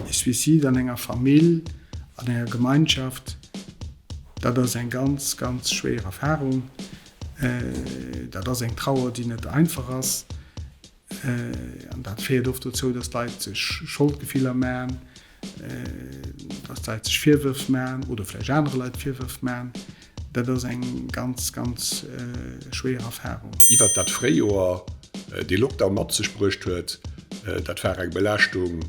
E Suicide an enger Famill, an enger Gemeinschaft, dat ass eng ganz, ganz schwéier Erfarung. Dat ass eng Trauer, déi net einfach ass. An dat féiert oft dozou, dass d'Leit sech Scholdgefiller maachen, dass d'Leit sech Virwërf maachen oder vläicht anere Leit Virwërf maachen. Dat ass eng ganz, ganz schwéier Erfarung. Iwwert dat Fréijoer dee Lockdown mat sech bruecht huet, dat war eng Belaaschtung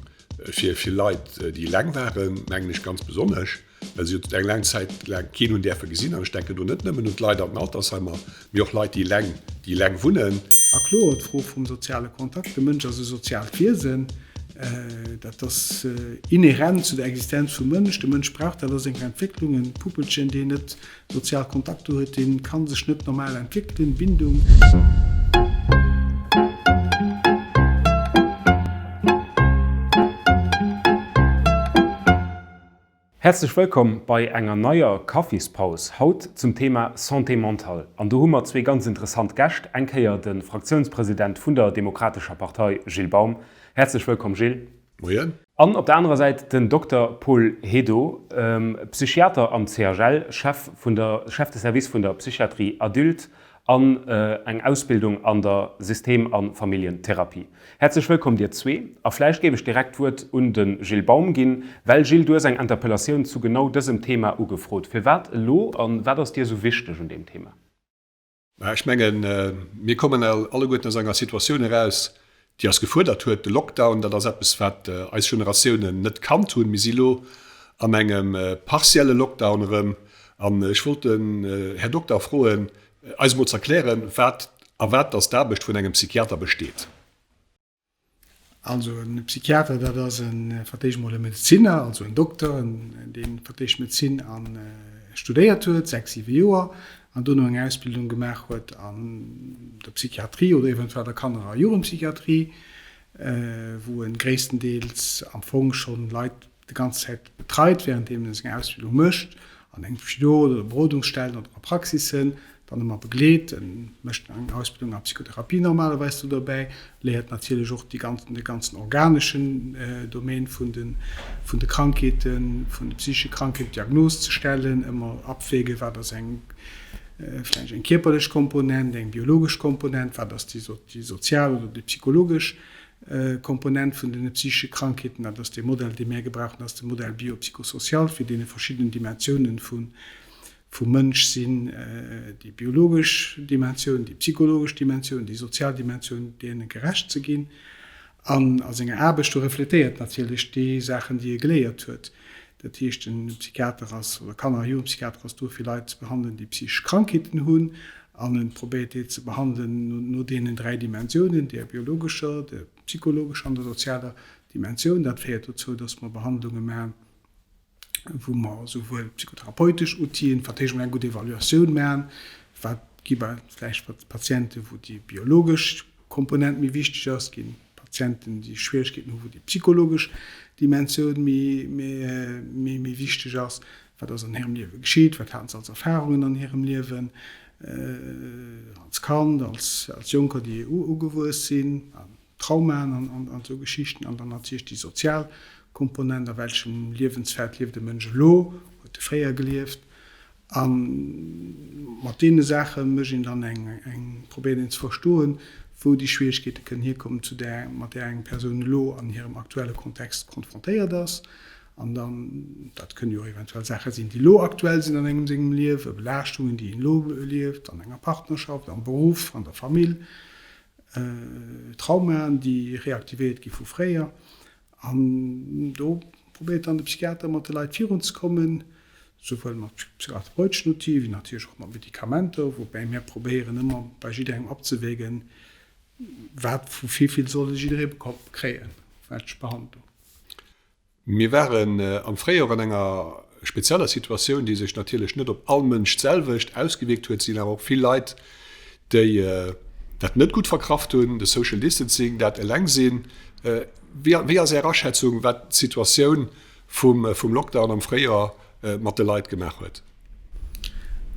fir vill Leit, déi eleng waren, mengen ech ganz besonnesch, well se jo eng laang Zäit laang keen hunn däerfe gesinn. An ech denken do net nëmmen un d'Leit an den Altersheimer, mee och Leit, déi eleng, déi eleng wunnen. A kloer, d'Fro vum soziale Kontakt, de Mënsch ass e soziaalt Wiesen, dat ass inhärent zu der Existenz vum Mënsch. De Mënsch brauch dat a senger Entwécklung. E Puppelchen, deen net sozial Kontakter huet, dee ka sech net normal entwéckelen, Bindung. Häerzlech wëllkomm bei enger neier Kaffispaus, haut zum Thema Santé mentale. An do hu mer zwee ganz interessant Gäscht, eng Kéier de Fraktiounspresident vun der Demokratescher Partei Gilles Baum. Häerzlech wëllkomm Gilles. Moien. An op der anerer Säit den Dokter Paul Hédo, Psychiater am CHL, Chef vun der Chef de Service vun der Psychiatrie adulte an eng Ausbildung an der System a Familljentherapie. Häerzlech wëllkomm dir zwee. A vläicht géif ech direkt d'Wuert un de Gilles Baum ginn, well Gilles, du hues eng Interpellatioun zu genau dësem Thema ugefrot. Firwat elo a wat ass dir esou wichteg un deem Thema? Mä ech mengen, mir kommen alleguerten aus enger Situatioun eraus, déi eis gefuerdert huet. De Lockdown, dat ass eppes, wat eis Generatiounen net kannt hunn. Mir si lo an engem partielle Lockdown erëm. An ech wollt den Här Dokter froen, eis emol ze erklären, wat a wat dass d'Aarbecht vun engem Psychiater besteet. Also e Psychiater, dat ass e fir d'éischt emol e Medezinner, also en Dokter, dee fir d'éischt Medezin a studéiert huet, 6, 7 Joer, an dono eng Ausbildung gemaach huet an der Psychiatrie oder eventuell der Kanner a Jugendpsychiatrie, wou e gréisstendeels am Fong schonn Leit déi ganz Zäit betreit, während deem en seng Ausbildung mécht, an engem Spidol oder Berodungsstellen oder a Praxissen, dann ëmmer begleet. En mécht eng Ausbildung a Psychotherapie normalerweis do derbäi, léiert natierlech och déi ganzen, de ganzen organeschen Domaine vun de, vun de Krankheeten, vun de psychesche Krankheeten, d'Diagnos ze stellen, ëmmer abwägen, wat ass eng, vläicht eng kierperlech Komponent, eng biologesch Komponent, wat ass déi, déi sozial oder déi psychologesch Komponent vun den psychesche Krankheeten, dat ass dee Modell, dee mär gebrauchen, dat ass de Modell biopsychosocial, fir deene verschiddenen Dimensiounen vum Mënsch sinn, déi biologesch Dimensioun, déi psychologesch Dimensioun, déi sozial Dimensioun, deene gerecht ze ginn. An a senger Aarbecht do refletéiert natierlech déi Saachen, déi e geléiert huet. Dat heescht, en Psychiater ass, oder Kanner a Jugendpsychiater ass do, fir Leit ze behandelen, déi psychesch Krankheeten hunn. An en probéiert déi ze behandelen no deenen 3 Dimensiounen, där biologescher, der psychologescher an der sozialer Dimensioun. Dat féiert dozou, dass mer Behandlunge maachen, wou mer esouwuel psychotherapeutesch Outile, fir d'éischt emol eng gutt Evaluatioun maachen, wat gi bei vläicht Patienten, wou déi biologesch Komponent méi wichteg ass, ginn Patienten, déi Schwieregkeeten hunn, wou déi psychologesch Dimensioun méi wichteg ass. Wat ass an hirem Liewe geschitt? Wat haten se als Erfarungen an hirem Liewen, als Kand, als Jonker, déi ugewuess sinn, Traumaen an esou Geschichten. An dann natierlech déi sozial Komponent, a welchem Liewensfeld lieft e Mënsch elo, huet e fréier gelieft? A mat deene Saache mécht een dann eng, probéiert een ze verstoen, wou déi Schwierigkeete kënnen hierkommen, zu där, mat där eng Persoun elo an hirem aktuelle Kontext konfrontéiert ass. An dann, dat kënnen jo och eventuell Saache sinn, déi elo aktuell sinn an engem sengem Liewen, Belaaschtungen, déi een elo erlieft, an enger Partnerschaft, am Beruff, an der Famill, Traumaen, déi reaktivéiert gi vu fréier. An do probéiert dann de Psychiater mat de Leit virunzekommen, souwuel mat psychotherapeuteschen Outile wéi natierlech och mat Medikamenter, woubäi mir probéieren ëmmer bei jidderengem abzewägen, wat vu wéi vill soll jidderee kréien, welch Behandlung. Mir waren am Fréijoer an enger spezieller Situatioun, déi sech natierlech net op all Mënsch d'selwecht ausgewierkt huet. Et sinn awer och vill Leit, déi dat net gutt verkraft hunn, de Social Distancing, dat Elengsinn. Wéi ass Är Aschätzung, wat d'Situatioun vum Lockdown am Fréijoer mat de Leit gemaach huet?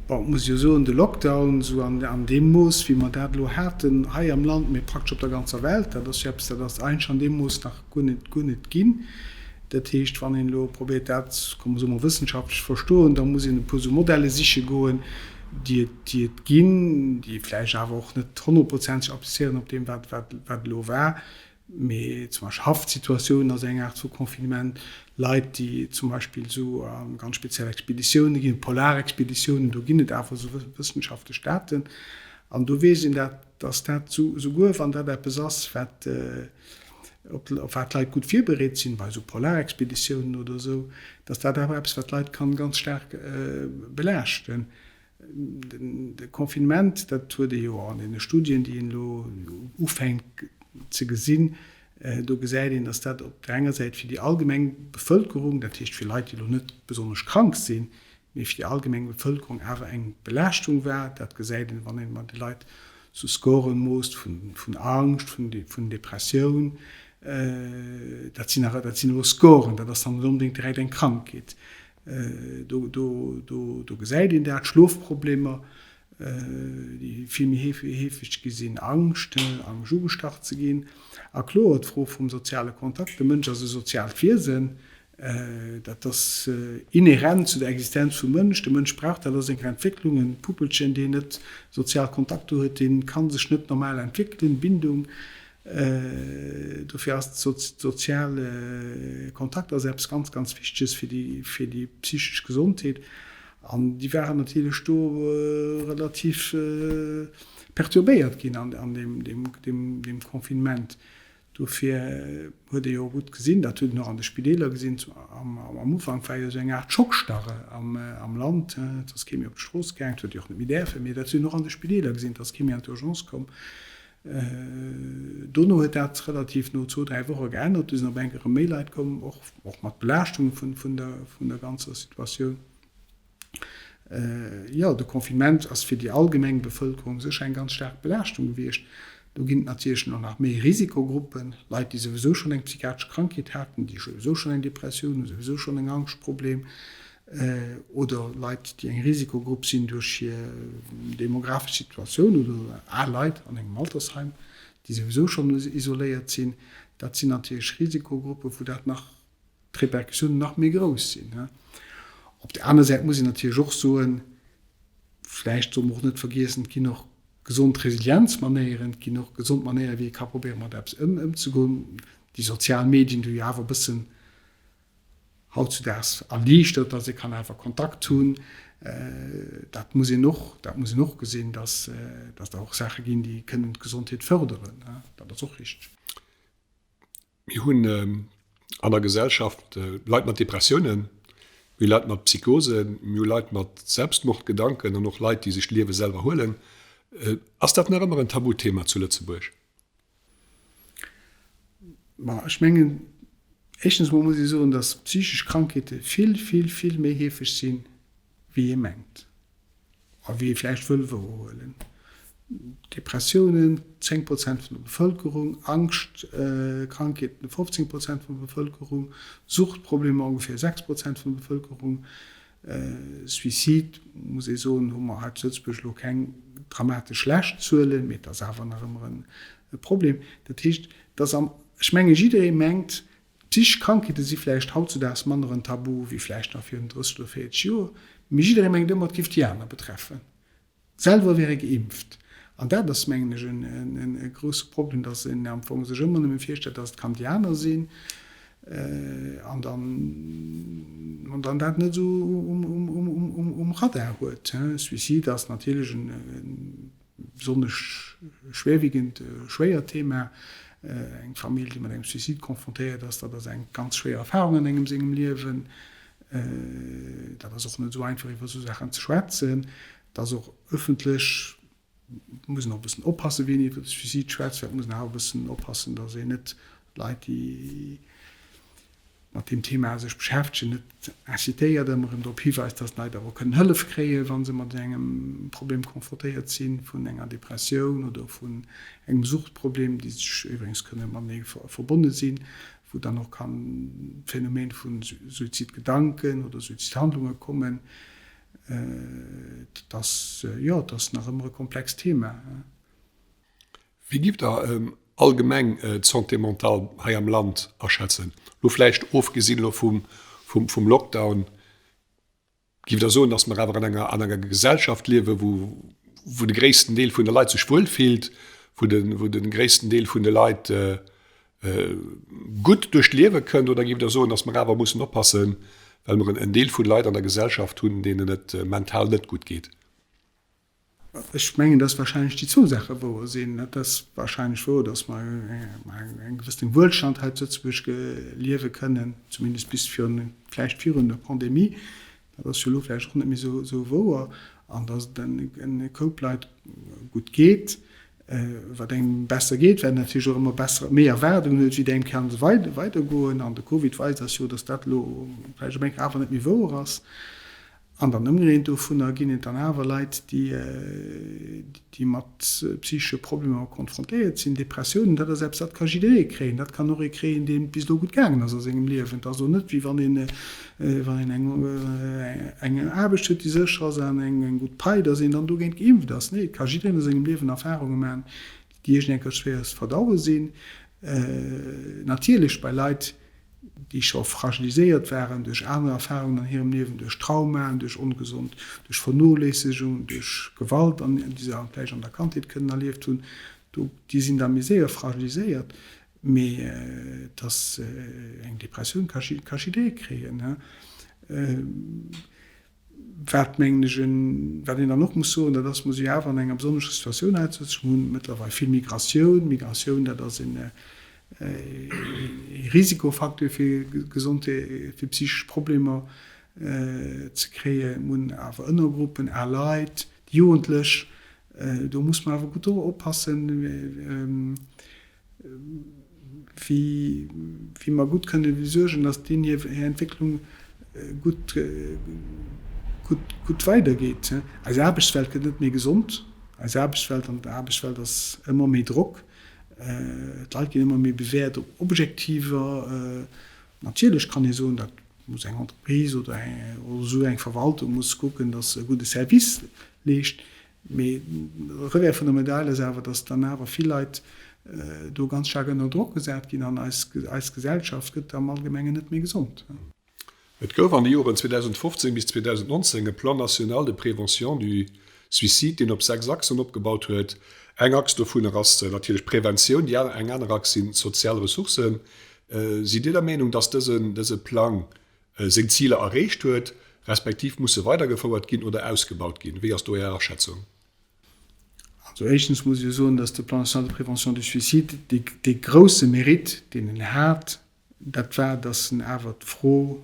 Bon, et muss ee jo soen, de Lockdown, esou an deem Mooss, wéi mer dat elo haten hei am Land, mee praktesch op der ganzer Welt, dat ass jo eppes, dat ass eigentlech an deem Mooss nach guer net, guer net ginn. Dat heescht, wann een elo probéiert dat, komm mer soe mol, wëssenschaftlech ze verstoen, da muss een e puer esou Modelle siche goen, déi et, déi et ginn, déi vläicht awer och net honnertprozenteg applizéieren op deem, wat, wat, wat elo war. Mee zum Beispill Haftsituatiounen ass eng Aart vu Confinement, Leit, déi zum Beispill esou a ganz speziell Expeditioune ginn, Polarexpeditiounen, do ginn et awer esou wëssenschaftlech Daten. An do weess een dat, dass dat souguer wann dat eppes ass, wat op wat d'Leit gutt virbereet sinn, bei esou Polarexpeditiounen oder esou, dass dat awer eppes, wat d'Leit kann ganz staark belaaschten. De Confinement, dat huet ee jo och an deene Studien, déi een elo ufänkt ze gesinn, do gesäit een, dass dat op der enger Säit fir déi allgemeng Bevëlkerung, dat heescht fir Leit, déi elo net besonnesch krank sinn, mee fir déi allgemeng Bevëlkerung awer eng Belaaschtung war. Dat gesäit een, wann een mat de Leit sou Scoren moosst vun Angscht, vun Depressioun. Dat sinn awer, dat sinn elo Scoren, dat ass dann net onbedéngt direkt eng Krankheet. Do, do, do, do gesäit een dat. Schlofproblemer, déi vill méi heefeg gi sinn, Angscht, Angscht ugestach ze ginn. A kloer, d'Fro vum soziale Kontakt, de Mënsch ass e soziaalt Wiesen, Dat ass inhärent zu der Existenz vum Mënsch. De Mënsch brauch dat a senger Entwécklung. E Puppelchen, deen net sozial Kontakter huet, dee ka sech net normal entwéckelen, Bindung. Dofir ass sozial Kontakt ass eppes ganz, ganz Wichteges fir déi, fir déi psychesch Gesondheet. An déi waren natierlech do relativ perturbéiert ginn an deem Confinement. Dofir huet ee jo och gutt gesinn, dat huet een och an de Spideeler gesinn, am Ufank war jo esou eng Aart Schockstarre am Land, et ass kee méi op d'Strooss gaang, et huet ee och net méi däerfen, mee dat huet een och an de Spideeler gesinn, et ass kee méi an d'Urgence komm. Dono huet dat relativ no zwou, dräi Woche geännert, du sinn op eng Kéier erëm méi Leit komm, och mat Belaaschtung vun der ganzer Situatioun. Jo, de Confinement ass fir déi allgemeng Bevëlkerung sécher eng ganz staark Belaaschtung gewiescht. Do ginn et natierlech elo nach méi Risikogruppen, Leit, déi souwisou schonn eng psychiatresch Krankheet haten, déi souwisou schonn eng Depressioun hunn, souwisou schonn en Angschtproblem, oder Leit, déi eng Risikogrupp sinn duerch hir demografesch Situatioun oder al Leit an engem Altersheim, déi souwisou schonn isoléiert sinn. Dat sinn natierlech Risikogruppen, wou dat nach d'Repercussiounen nach méi grouss sinn. Op där aner Säit muss een natierlech och soen, vläicht solle mer och net vergiessen, et ginn och gesond Resilienzmanéieren, et ginn och gesond Manéieren, wéi ee ka probéieren, mat eppes ëmzegoen. Déi sozial Medien hu jo awer e bëssen hautzudaags erliichtert, datt ee kann awer Kontakt hunn. Dat muss een och, dat muss een och gesinn, datt et och Saache ginn, déi kënnen d'Gesondheet fërderen. Dat ass och richteg. Mir hunn an der Gesellschaft Leit mat Depressiounen, mir hu Leit mat Psychosen, mir hu Leit mat Selbstmordgedanken an och Leit, déi sech d'Liewe selwer huelen. Ass dat nach ëmmer en Tabuthema zu Lëtzebuerg? Ma ech mengen, éischtens emol muss ee soen, datt psychesch Krankheete vill, vill, vill méi heefeg sinn, wéi ee mengt. A wéi ee vläicht wëll wouerhuelen. Depressiounen, 10 Prozent vun der Bevëlkerung, Angschtkrankheeten, 15 Prozent vun der Bevëlkerung, Suchtproblemer, ongeféier 6 Prozent vun der Bevëlkerung, Suicide, muss ee soen, hu mer hei zu Lëtzebuerg elo keng dramatesch schlecht Zuelen, mee et ass awer nach ëmmer e Problem. Dat heescht, et ass am, ech menge jidderee mengt, Psychesch Krankheete si vläicht hautzudaags manner en Tabu wéi vläicht nach virun 30 oder 40 Joer, mee jidderee mengt ëmmer, et géif déi aner betreffen. Selwer wier ee geimpft. An dat ass, mengen ech, e grousse Problem, datt een am Fong sech ëmmer nëmme virstellt, datt et kann déi aner sinn an dann dann dat net esou um Radar huet. Suicide ass natierlech en Besonnesch schwerwiegend, schwéiert Thema. Eng Famill, déi mat engem Suicide confrontéiert ass, dat ass eng ganz schwéier Erfahrung an engem sengem Liewen. Dat ass och net esou einfach, iwwer esou Saachen ze schwätzen. Et ass och ëffentlech, et muss een och e bëssen oppassen, wéi een iwwer de Suicide schwätzt, well et muss een awer e bëssen oppassen, datt een net Leit, déi mat deem Thema sech beschäftegen, net incitéiert, ëmmer erëm drop hiweist, dass d'Leit awer och kënnen Hëllef kréien, wa se mat engem Problem confrontéiert sinn, vun enger Depressioun oder vun engem Suchtproblem, déi sech iwwregens kënne matenee verbonne sinn, wou dann och kann d'Phänomen vu Suizidgedanken oder Suizidhandlunge kommen. Et ass, jo, et ass nach ëmmer e komplext Thema. Wéi giff Der. allgemeng d'Santé mentale hei am Land aschätzen? Elo vläicht ofgesinn elo vum Lockdown, giff Der soen, datt mer awer an enger an enger Gesellschaft liewen, wou wou de gréissten Deel vun de Leit sech wuel fillt, wou de wou de gréissten Deel vun de Leit gutt duerch d'Liewe kënnt? Oder giff Der soen, datt mer awer mussen oppassen, well mer en Deel vun Leit an der Gesellschaft hunn, deenen et mental net gutt geet? Ech mengen, dass wahrscheinlech déi zwou Saache wouer sinn. Et ass wahrscheinlech wouer, dass mer eng gewëssene Wuelstand hei zu Lëtzebuerg liewe kënnen, zumindest bis virun, vläicht virun der Pandemie. Dat ass jo elo vläicht och net méi esou wouer. An dass et e Koup Leit gutt geet. Wat engem besser geet, wat natierlech och ëmmer besser, méi Erwaardungen huet, wéi et engem kann weidergoen. An de Covid weist eis jo, dass dat elo vläicht op eng Kéier awer net méi wouer ass. An dann ëmgedréint dovunner ginn et dann awer Leit, déi mat psychesche Problemer konfrontéiert sinn, Depressiounen, dat ass eppes, dat ka jidderee kréien. Dat kann och ee kréien, deem et bis elo gutt gaangen ass a sengem Liewen. Et ass och net, wéi wann een, wann een eng Aarbecht huet, déi sécher ass an eng gutt Pai, datt een dann dogéint geimpft ass. Nee, et ka jiddereen a sengem Liewen Erfarunge maachen, déi iergend eng Kéier schwéier ze verdaue sinn. Natierlech bei Leit, déi scho fragiliséiert waren duerch aner Erfarungen an hirem Liewen, duerch Traumaen, duerch ongesond, duerch Vernoléissegung, duerch Gewalt, an déi se vläicht an der Kandheet kënnen erlieft hunn, do, déi sinn da méi séier fragiliséiert. Mee dass eng Depressioun ka jidderee kréien. Wat, mengen ech, en, wat een dann och muss soen, dat ass, mer si jo awer an enger besonnescher Situatioun hei zu Lëtzebuerg. Mer hunn mëttlerweil vill Migratioun. Migratioun, dat ass en e Risikofacteur fir Gesondhe-, fir psychesch Problemer ze kréien. Mer hunn awer Ënnergruppen, al Leit, déi Jugendlech. Do muss mer awer gutt oppassen. Wéi mer gutt kënne suergen, datt deen hir Entwécklung gutt, gutt, gutt weidergeet. Eis Aarbechtswelt gëtt net méi gesond. Eis Aarbechtswelt, an der Aarbechtswelt ass ëmmer méi Drock. D'Leit ginn ëmmer méi bewäert op Objektiver. Natierlech kann ee soen, dat muss eng Entreprise oder esou eng Verwaltung muss kucken, datt se e gudde Service leescht. Mee de Revers vun der Medail ass awer, datt dann awer vill Leit do ganz staark ënner Drock gesat ginn an eis eis Gesellschaft gëtt am Allgemengen net méi gesond. Et gouf an de Joren 2015 bis 2019 e Plan national de prévention du suicide, deen op 6 Achsen opgebaut huet. Eng Achs dovunner ass natierlech d'Preventioun, déi aner, eng aner Achs sinn d'sozial Ressourcen. Sidd Dir der Meenung, datt dëse Plang seng Ziler erreecht huet, respektiv musse weidergefouert ginn oder ausgebaut ginn? Wéi ass do Är Aschätzung? Also éischtens muss ech jo soen, dass de Plan national de prévention du suicide dee grouse Mérite, deen en hat, dat war, dass en awer d'Fro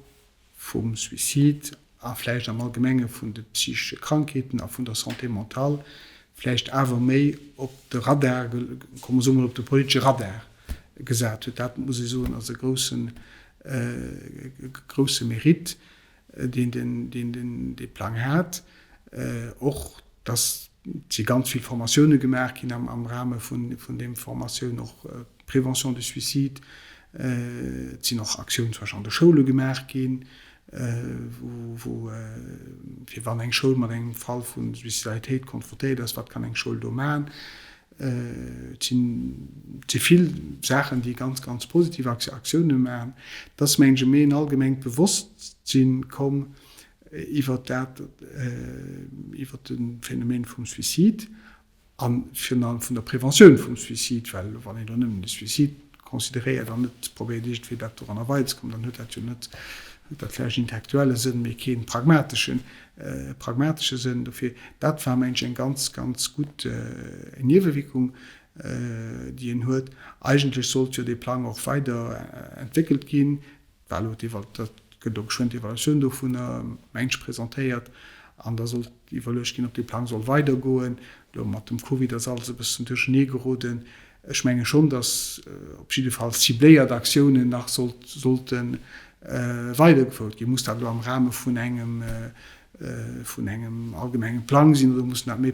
vum Suicide a vläicht am Allgemenge vun de psychesche Krankheeten a vun der Santé mentale vläicht awer méi op de Radar, komm mer soe mol op de politesche Radar gesat huet. Dat muss ee soen, ass e groussen, grousse Mérite, deen den, deen den, dee Plang hat. Och dass si ganz vill Formatioune gemaach ginn am, am Rahme vun, vun deem Formatioun, och Prévention du suicide. Et sinn och Aktiounen zum Beispill an de Schoule gemaach ginn, wou, wou fir wann eng Schoul mat engem Fall vu Suicidalitéit konfrontéiert ass, wat kann eng Schoul do maachen. Et si vill Saachen, déi ganz, ganz positiv Aktioune maachen. Et ass, mengen ech, méi en allgemengt Bewosstsinn komm iwwert dat, iwwert de Phänomen vum Suicide a virun allem vun der Preventioun vum Suicide, well wann een elo nëmmen de Suicide consideréiert an net probéiert iergendwéi dat doranner weiderzekommen, dann huet dat jo net, huet dat vläicht intellektuelle Sënn, mee kee pragmateschen. Pragmatesche Sënn. Dofir, dat war, mengen ech, eng ganz, ganz gutt Niewewierkung, déi en huet. Eigentlech sollt jo dee Plang och weider entwéckelt ginn. War elo d'Eval, dat gëtt elo geschwënn d'Evaluatioun dovunner, mengen ech, presentéiert. An da sollt iwwerluecht ginn, ob dee Plang soll weidergoen. Elo mat dem Covid ass alles e bëssen duerchernee geroden. Ech menge schonn, datt op jidde Fall cibléiert Aktiounen nach sollte weidergefouert ginn. Muss dat elo am Rahme vun engem, vun engem allgemengen Plang sinn oder mussen dat méi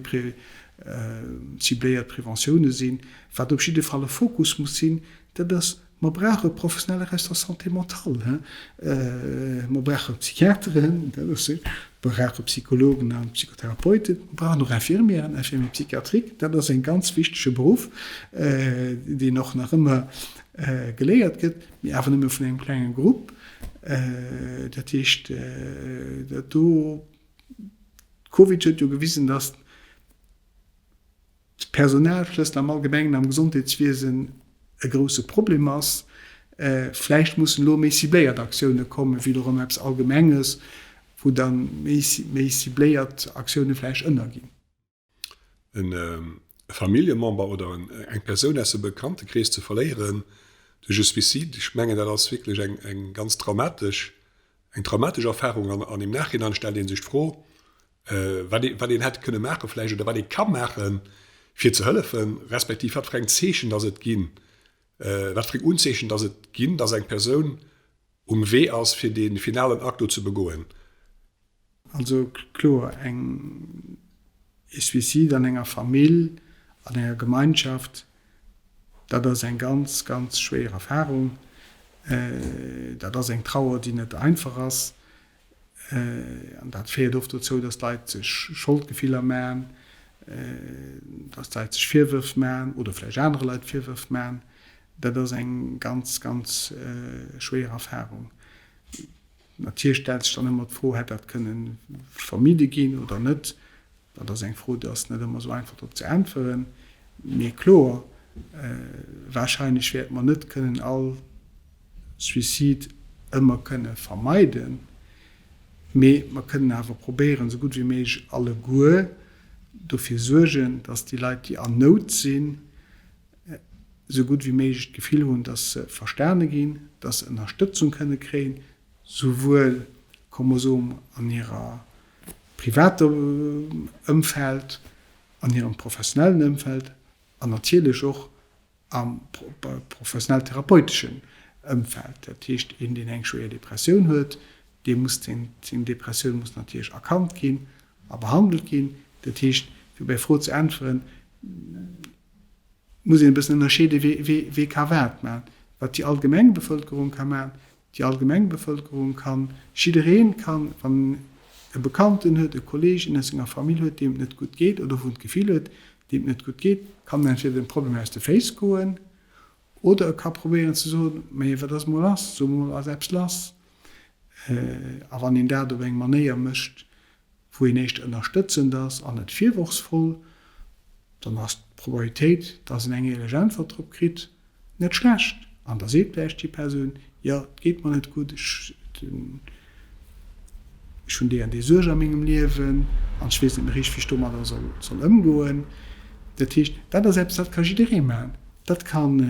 cibléiert Preventioune sinn? Wat op jidde Fall e Fokus muss sinn, dat ass. Mer brauche Professioneller aus der Santé mentale, mer brauche Psychiateren, dat ass sécher, mer brauche Psychologen a Psychotherapeuten, mer brauchen och Infirmieren, Infirmiers psychiatriques, dat ass e ganz wichtege Beruff, deen och nach ëmmer geléiert gëtt, mee awer nëmme vun engem klenge Grupp. Dat heescht, dat do, Covid huet jo gewisen, datt Personalschlëssel am Allgemengen am Gesondheetswiesen e grousse Problem ass. Vläicht mussen elo méi cibléiert Aktioune kommen, wéi elo erëm eppes Allgemenges, wou da méi cibléiert Aktioune vläicht ënnerginn. E Familljemember oder eng Persoun aus dem Bekanntekrees ze verléieren duerch e Suicide, ech mengen, dat ass wierklech eng ganz traumatesch, eng traumatesch Erfarung. An im Nachhinein stellt ee sech d'Fro, wat ee, wat een hätt kënne maache vläicht oder wat ee ka maachen, fir ze hëllefen, respektiv wat fir eng Zeechen dass et ginn, wat fir eng Unzeechen dass et ginn, dass eng Persoun um Wee ass, fir dee finalen Akt do ze begoen. Also kloer, eng, ee Suicide an enger Famill, an enger Gemeinschaft, dat ass eng ganz, ganz schwéier Erfahrung. Dat ass eng Trauer, déi net einfach ass. An dat féiert oft dozou, datt d'Leit sech Scholdgefiller maachen, datt d'Leit sech Virwërf maachen oder vläicht anere Leit Virwërf maachen. Dat ass eng ganz, ganz schwéier Erfarung. Natierlech stellt sech dann ëmmer d'Fro, Hätt dat kënne vermidde ginn oder net? Dat ass eng Fro, déi ass net ëmmer esou einfach drop ze äntweren. Mee kloer, wahrscheinlech wäerte mer net kënnen all Suicide ëmmer kënne vermeiden, mee mer kënnen awer probéieren, esou gutt wéi méiglech alleguer dofir suergen, dass déi Leit, déi an Nout sinn, esou gutt wéi méiglech d'Gefill hunn, dass se verstane ginn, dass se Ënnerstëtzung kënne kréien, souwuel, komm mer soen, an hirer privater Ëmfeld, an hirem professionellen Ëmfeld an natierlech och am professionell-therapeuteschen Ëmfeld. Dat heescht, een, deen eng schwéier Depressioun huet, dee muss, seng Depressioun muss natierlech erkannt ginn a behandelt ginn. Dat heescht, fir op Är Fro ze äntweren, muss een e bëssen ënnerscheeden, wee ka wat maachen. Wat déi allgemeng Bevëlkerung ka maachen, Déi allgemeng Bevëlkerung kann, jiddereen kann, wann e Bekannten huet, e Kolleeg, een aus senger Famill huet, deem et net gutt geet oder wou en d'Gefill huet, deem et net gutt geet, kann en entweder dem Problem aus de Féiss goen oder e ka probéieren ze soen, Mee wat ass mol lass? So mol, ass eppes lass? A wann een dat op eng Manéier mécht, wou een éischter ënnerstëtzend ass an net virworfsvoll, dann ass d'Probabilitéit, dass een eng éierlech Äntwert drop kritt, net schlecht. An da seet vläicht déi Persoun, Jo, et geet mer net gutt, ech hunn déi an déi Suerg a mengem Liewen an ech weess net méi richteg, wéi ech domadder soll ëmgoen. Dat heescht, dat ass eppes, dat ka jidderee maachen. Dat kann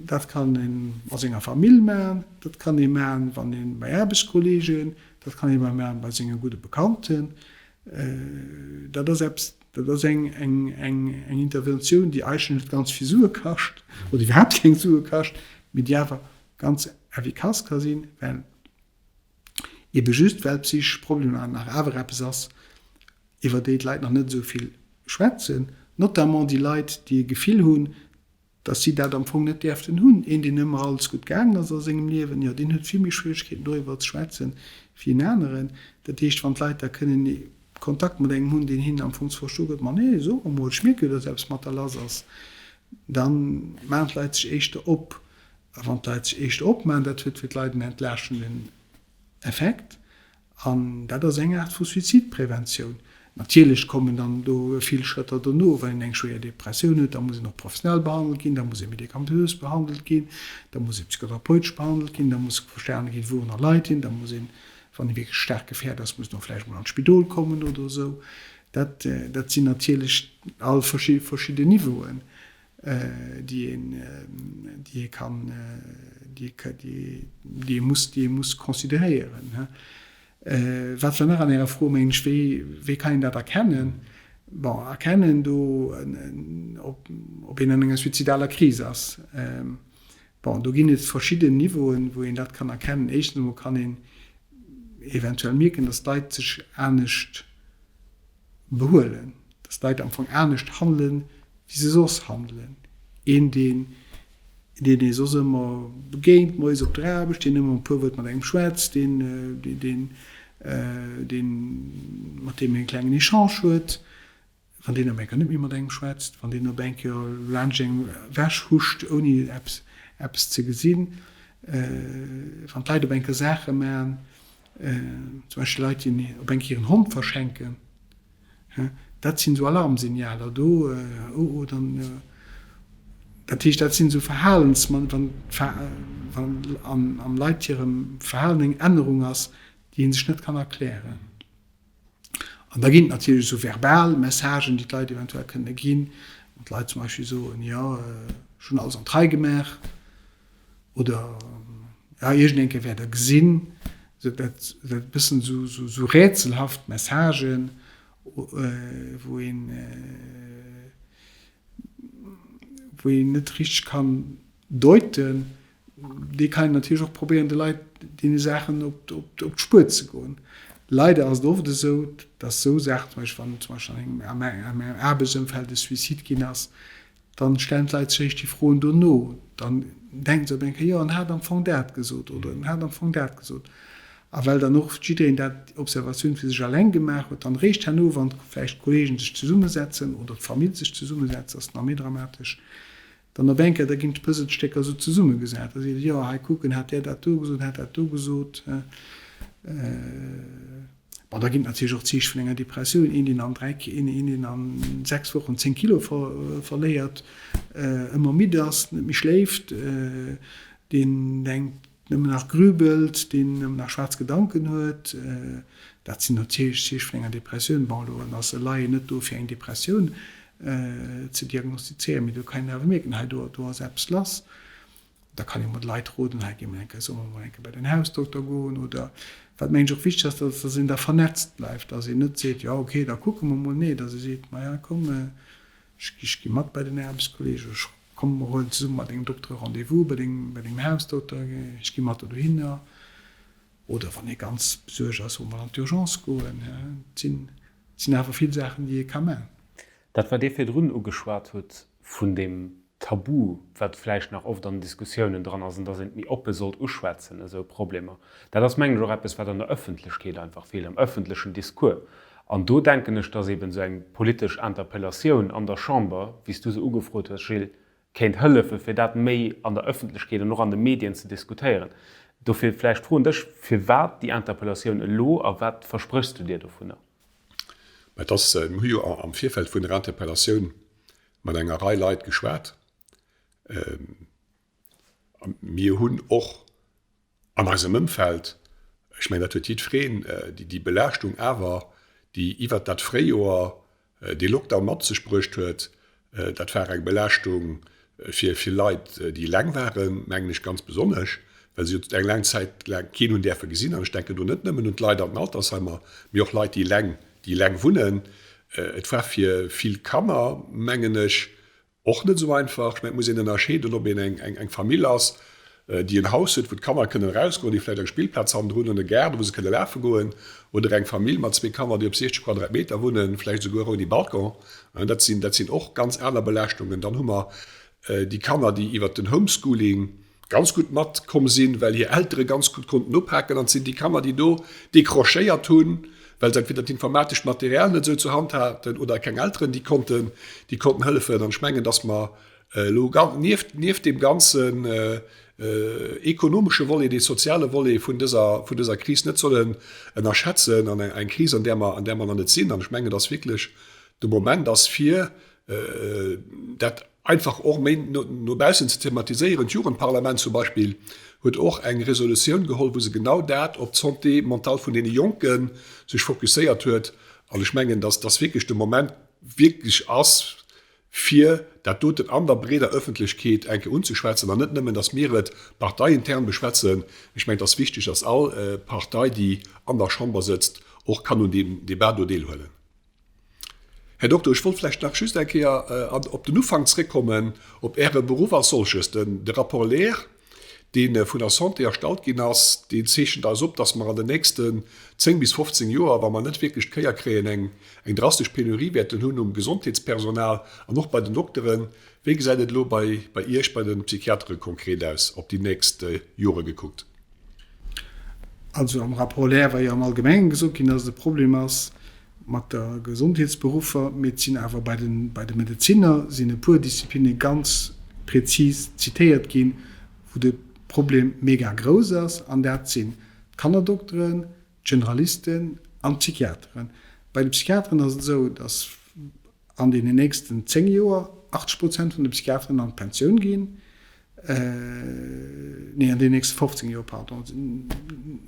Dat kann een a senger Famill maachen, dat kann ee maachen, wann ee bei Aarbechtskolleegen, dat kann ee maachen bei senge gudde Bekannten. Dat ass eppes, dat ass eng Interventioun, déi eigentlech net ganz vill Sue kascht oder iwwerhaapt keng Sue kascht, mee déi awer ganz effikass ka sinn, well ebe just well psychesch Problemer nach awer eppes ass, iwwer déi d'Leit nach net esou vill schwätzen, notamment déi Leit, déi e Gefill hunn, Dass si dat am Fong net däerften hunn. Een, deen ëmmer alles gutt gaangen ass a sengem Liewen, jo, deen huet vill méi Schwieregkeeten doriwwer ze schwätzen, wéi en aneren. Dat heescht, wann d'Leit da kënnen Kontakt mat engem hunn, deen hinnen am Fong ze verstoe gëtt, Ma nee, so emol, ech mierke jo, dass eppes mat der lass ass, da maachen d'Leit sech éischter op. A wann d'Leit sech éischter opmaachen, dat huet fir d'Leit en entlaaschtenden Effekt. An dat ass eng Aart vu Suizidpreventioun. Natierlech kommen dann do vill Schrëtter dono. Wann een eng schwéier Depressioun huet, da muss een och professionell behandelt ginn, da muss ee medikamentös behandelt ginn, da muss ee psychotherapeutesch behandelt ginn, da muss verstane ginn, wourunner leit een, da muss een, wann ee wierklech staark gefährdet ass, muss een och vläicht emol an d'Spidol kommen oder esou. Dat, dat sinn natierlech all verschidden Niveauen. déi een, déi ee kann, déi déi ee muss, déi ee muss consideréieren. Wat war nach an Ärer Fro, mengen ech, wéi, wéi kann een dat erkennen? Bon, erkennen do, ob, ob een an enger suizidaler Kris ass. Bon, do ginn et verschidden Niveauen, wou een dat kann erkennen. Éischtens emol kann een eventuell mierken, dass d'Leit sech anescht behuelen, dass d'Leit am Fong anescht handelen, wéi se soss handelen. Een, deen. Deen ee soss ëmmer begéint, moies op der Aarbecht, deen ëmmer e puer Wuert mat engem schwätzt, deen, deen, deen, mat deem een e klengen Echange huet, wann deen op eng Kéier net méi mat engem schwätzt, wann deen op eng Kéier laanscht engem ewech huscht, ouni eppes, eppes ze gesinn, wann d'Leit op eng Kéier Saache maachen, zum Beispill Leit, déi op eng Kéier hiren Hond verschenken. Dat sinn esou Alarmsignaler do, oh oh, dann, dat heescht, dat sinn esou Verhalens, wann wann am Leit hirem Verhalen eng Ännerung ass, déi ee sech net kann erklären. An da ginn et natierlech esou verbal Messagen, déi d'Leit eventuell kënne ginn, wann d'Leit zum Beispill soen, jo, ech hunn alles an d'Rei gemaach, Oder ja, iergendeng Kéier wäert Der gesinn, esou dat, dat e bëssen esou, esou, esou rätselhaft Messagen, wou een, wou een net richteg kann deuten. Dee kann een natierlech och probéieren, de Leit deene Saachen op, op, op d'Spuer ze goen. Leider ass et oft esou, dass esou Saachen, zum Beispill wann zum Beispill an engem, an engem Aarbechtsëmfeld e Suicide ginn ass, Dann stellen d'Leit sech eréischt déi Froen dono. Dann denken se op eng Kéier, jo, en hat am Fong dat gesot oder en hat am Fong dat gesot. A well dann och jiddereen dat Observatioun fir sech alleng gemaach huet, dann eréischt herno, wann vläicht d'Kollegen sech zesummesetzen oder d'Famill sech zesummesetzt, ass et nach méi dramatesch, dann op eng Kéier, da ginn d'Puzzlestécker esou zesummegesat. Da seet e, jo, hei kuck, en hat där dat do gesot, en hat dat do gesot. Bon, da ginn et natierlech och Zeeche vun enger Depressioun, een deen an 3, een deen an 6 Wochen 10 Kilo verléiert, ëmmer midd ass, net méi schléift, deen denkt, nëmmen nach grübelt, deen nëmmen nach schwaarz Gedanken huet. Dat sinn natierlech Zeeche vun enger Depressioun. Bon, elo ass elei net do fir eng Depressioun ze diagnostizéieren, mee do kann een awer mierken, hei do ass eppes lass. Da kann ee mat Leit roden, hei gi mer eng Kéier, solle mer mol eng Kéier bei den Hausdokter goen oder wat mengen ech och wichteg ass, dass een da vernetzt bleift, dass een net seet, jo okay, da kucke mer mol, nee, dass ee seet, maja komm, ech gi, ech gi mat bei den Aarbechtskolleeg oder ech komm, mer huelen zesumme mat engem Dokter e Rendez-vous bei dengem, bei dengem Hausdokter, ech gi mat der dohinner. Oder wann ee ganz besuergt ass, solle mer an d'Urgence goen. Et sinn, et sinn awer vill Saachen, déi ee ka man. Dat wat Dir virdrun ugeschwat hutt vun deem Tabu, wat vläicht nach oft an den Diskussiounen dran ass, an dass een et méi oppe sollt uschwätzen, esou Problemer, dat ass, mengen ech, och eppes, wat an der Ëffentlechkeet einfach feelt, am ëffentlechen Discours. An do denken ech, dass eben esou eng politesch Interpellatioun an der Chamber, wéi s du se ugefrot hues, Gilles, kéint hëllefen, fir dat méi an der Ëffentlechkeet an och an de Medien ze diskutéieren. Dofir vläicht d'Fro un dech, Firwat déi Interpellatioun elo a wat verspréchs du dir dovunner? Mä et ass, mir hu jo am Virfeld vun der Interpellatioun mat enger Rei Leit geschwat. A mir hunn och an eisem Ëmfeld, ech mengen, dat huet jiddwereen, déi Belaaschtung awer, déi iwwert dat Fréijoer dee Lockdown mat sech bruecht huet, dat war eng Belaaschtung fir vill Leit, déi eleng waren, mengen ech ganz besonnesch, well se jo eng laang Zäit laang keen hunn däerfe gesinn. An ech denken do net nëmmen un d'Leit an den Altersheimer, mee och Leit, déi eleng, déi eleng wunnen. Et war fir vill Kanner, mengen ech, Och net esou einfach. Ech mengen, et muss een ënnerscheeden, ob een eng Famill ass, déi en Haus huet, wou d'Kanner kënnen erausgoen, déi vläicht eng Spillplaz hannendrun hunn, e Gaart, wou se kënne lafe goen, oder eng Famill mat zwee Kanner, déi op 60 Quadratmeter wunnen, vläicht esouguer ouni Balcon. Dat sinn, dat sinn och ganz aner Belaaschtungen. Dann hu mer déi Kanner, déi iwwert den Homeschooling ganz gutt matkomm sinn, well hir Eltere ganz gutt konnten upaken, an et sinn déi Kanner, déi do décrochéiert hunn, well se entweder d'informatescht Material net esou zur Hand haten oder keng Elteren, déi konnten, déi konnten hëllefen. An ech mengen, dass mer elo nieft, nieft deem ganzen ekonomesche Volet, dee soziale Volet vun dëser, vun dëser Kris net sollen ënnerschätzen, an eng Kris, an där mer, an där mer nach net sinn. An ech mengen, dass wierklech de Moment ass, fir dat einfach och méi no baussen ze thematiséieren. D'Jugendparlament zum Beispill huet och eng Resolutioun geholl, wou se genau dat op d'Santé mentale vun deene Jonke sech fokusséiert huet. An ech mengen, dass dass wierklech de Moment wierklech ass, fir dat doten an der breeder Öffentlechkeet eng Kéier unzeschwätzen an net nëmmen, dass mir et parteiintern beschwätzen. Ech mengen, et ass wichteg, dass all Partei, déi an der Chamber sëtzt, och kann un deem Debat do deelhuelen. Här Dokter, ech wollt vläicht nach just eng Kéier op den Ufank zréckkommen, op Äre Beruff als solches. De Rapport Lehr, Dee vun der Santé erstallt ginn ass, deen zeechent eis op, dass mer an den nächsten 10 bis 15 Joer, wa mer net wierklech d'Kéier kréien, eng eng drastesch Penurie wäerten hunn um Gesondheetspersonal an och bei den Dokteren. Wéi gesäit et elo bei bei Iech, bei de Psychiatere konkret aus, op déi nächst Jore gekuckt? Also am Rapport Lair war jo am Allgemengen gesot ginn, dass et e Problem ass mat der Gesondheetsberuffer, mee et sinn awer bei den bei de Medezinner sinn e puer Disziplinne ganz prezis zitéiert ginn, wou de Problem mega grouss ass, an dat sinn d'Kannerdokteren, d'Generalisten an d'Psychiateren. Bei de Psychiateren ass et esou, dass an deenen nächsten 10 Joer 80 Prozent vun de Psychiateren an d'Pensioun ginn, nee, an deenen nächste 15 Joer, pardon,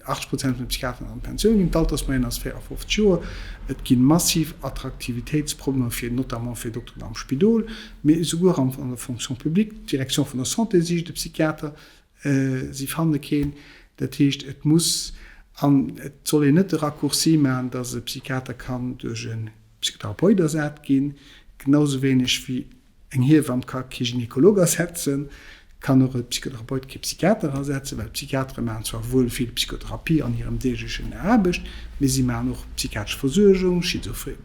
80 Prozent vun de Psychiateren an d'Pensioun ginn. D'Altersmoyenne ass 54 Joer. Et gi massiv Attraktivitéitsproblemer fir notamment fir Dokteren am Spidol, mee esouguer an der Fonction publique. D'Direction vun der Santé sicht e Psychiater, si fanne keen. Dat heescht, et muss, an et soll een net de Raccourci maachen, dass e Psychiater kann duerch e Psychotherapeut ersat ginn, genau sou wéineg wéi Eng Hiewamm ka kee Gynekolog ersetzen, kann och e Psychotherapeut kee Psychiater ersetzen, well d'Psychiatere maachen zwar wuel vill Psychotherapie an hirem deeglechen Aarbecht, mee si maachen och psychiatresch Versuergung,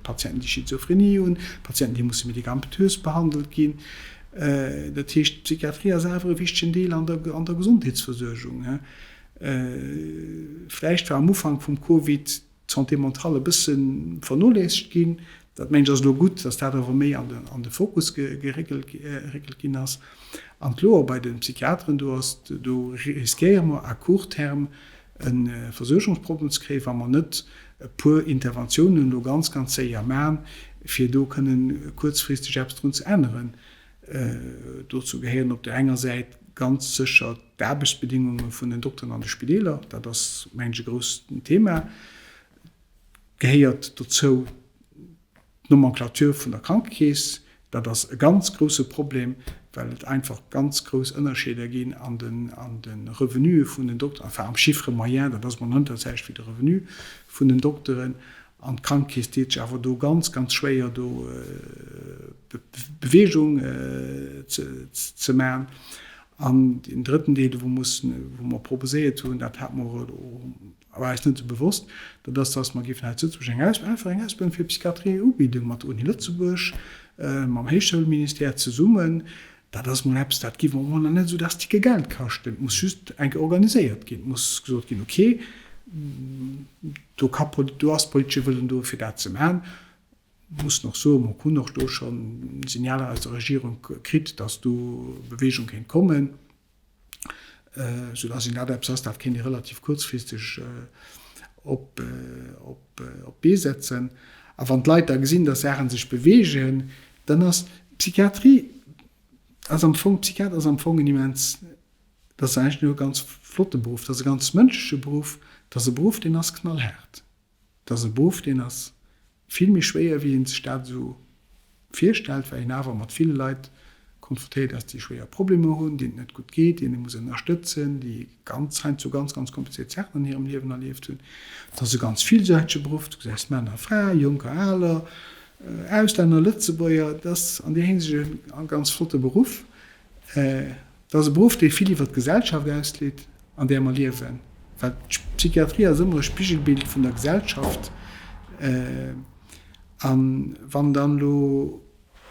Patienten, déi Schizophrenie hunn, Patienten, déi musse medikamentös behandelt ginn. Dat heescht, d'Psychiatrie ass awer e wichtegen Deel an der Gesondheetsversuergung. Vläicht war am Ufank vum Covid d'Santé mentale e bësse vernoléissegt ginn. Dat mengen ech ass elo gutt, datt dat awer méi an de Fokus geréckelt ginn ass. An d'Loer bei de Psychiateren, do ass, do riskéiere mer à court terme e Versuergungsproblem ze kréien, wa mer net e puer Interventiounen elo ganz, ganz séier maachen, fir do kënnen kuerzfristeg eppes drun ze änneren. Dozou gehéieren op där enger Säit ganz sécher d'Aarbechtsbedingunge vun den Dokteren an de Spideeler, dat ass, mengen ech, e grousst Thema. Gehéiert dozou d'Nomenclature vun der Krankekeess, dat ass e ganz grousse Problem, well et einfach ganz grouss Ënnerscheeder ginn an de Revenuë vun den Dokteren, enfin am Chiffre moyen, dat ass emol net dat selwecht wéi de Revenu vun den Dokteren. An d'Krankekeess deet sech awer do ganz, ganz schwéier, do Beweegung ze maachen. An deen drëtten Deel, wou mussen, wou mer proposéiert hunn, dat hate mer och elo, war eis net esou bewosst, dat ass, dass mer géifen hei zu Lëtzebuerg eng Aus, einfach eng Ausbildung fir Psychiatrie ubidden, mat der Uni Lëtzebuerg, mam Héichschoulministère zesummen. Dat ass mol eppes, dat géif och mol nach net esou das dicke Geld kaschten. Et muss just eng Kéier organiséiert ginn. Et muss gesot ginn, okay, do ka, do ass politesche Wëllen do, fir dat ze maachen. Mussen och soen, mer hunn och do scho Signaler aus der Regierung kritt, dass do Bewegung kéint kommen, soudass een dat eppes ass, dat kéint ee relativ kuerzfristeg op d'Bee setzen. A wann d'Leit da gesinn, dass Saache sech beweegen, dann ass d'Psychiatrie ass am Fong, Psychiater ass am Fong en immens, dat ass eigentlech e ganz flotte Beruff, dat ass e ganz mënschleche Beruff, dat ass e Beruff, deen ass knallhaart. Dat ass e Beruff, deen ass vill méi schwéier, wéi ee sech dat esou virstellt, well een awer mat ville Leit konfrontéiert ass, déi schwéier Problemer hunn, deenen et net gutt geet, déi een muss ënnerstëtzen, déi ganz heiansdo ganz, ganz komplizéiert Saachen an hirem Liewen erlieft hunn. Et ass e ganz villsäitege Beruff, du gesäis Männer, Fraen, Jonker, Aler, Auslänner, Lëtzebuerger. Et ass an där Hinsicht e ganz flotte Beruff. Et ass e Beruff, dee vill iwwer d'Gesellschaft ausleet, an där mer liewen, well d'Psychiatrie ass ëmmer e Spigelbild vun der Gesellschaft. A wann dann elo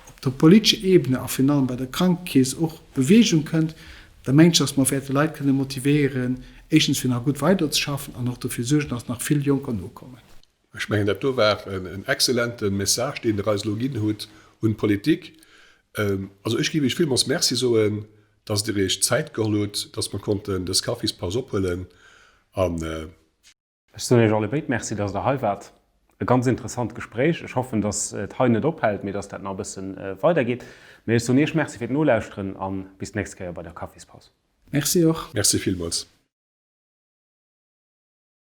op der politescher Ebene a virun allem bei der Krankekeess och Beweegung kënnt, da mengen ech, datt mer wäerte Leit kënne motivéieren, éischtens fir nach gutt weiderzeschaffen an och dofir suergen, datt nach vill Jonker nokommen. Ech mengen, dat do war en exzellente Message, deen Der eis elo ginn hutt un d'Politik. Also ech géif Iech villmools Merci soen, dass Der Iech d'Zäit geholl hutt, dass mer konnten dës Kaffispaus ophuelen an. Ech soen Iech allebéid Merci, dass Der hei waart. E ganz interessant Gespréich. Ech hoffen, dass et hei net ophält, mee dass dat nach e bësse weidergeet. Mee ech soen Iech Merci fir d'Nolauschteren a bis d'nächst Kéier bei der Kaffispaus. Merci och. Merci villmools.